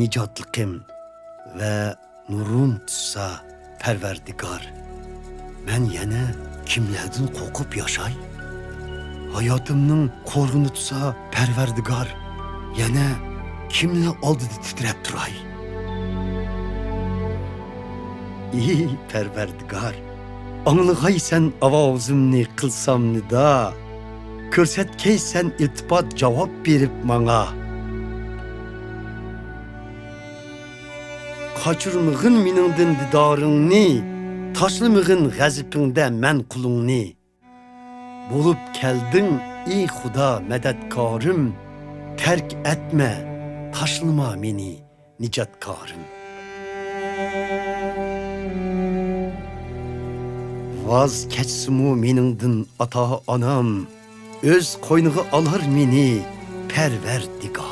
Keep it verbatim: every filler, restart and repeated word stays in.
نىجاتلىقىم ۋە نۇرۇم تۇتسا پەرۋەردىگار، مەن يەنە كىملەردىن قورقۇپ ياشاي؟ ھاياتىمنىڭ قورغىنى تۇتسا پەرۋەردىگار، يەنە كىملەر ئالدىدا تىترەپ تۇراي؟ ئى پەرۋەردىگار، ئاڭلىغايسەن ئاۋازىمنى قىلسام نىدا، كۆرسەتكەيسەن ئىلتىپات جاۋاب بېرىپ ماڭا. قاچۇرمىغىن مېنىڭدىن دىدارىڭنى، تاشلىمىغىن غەزىپىڭدە مەن قۇلۇڭنى. بولۇپ كەلدىڭ، ئى خۇدا مەدەتكارىم، تەرك ئەتمە، تاشلىما مېنى، نىجاتكارىم. ۋاز كەچسىمۇ مېنىڭدىن ئاتا-ئانام، ئۆز قوينىغا ئالار مېنى پەرۋەردىگار.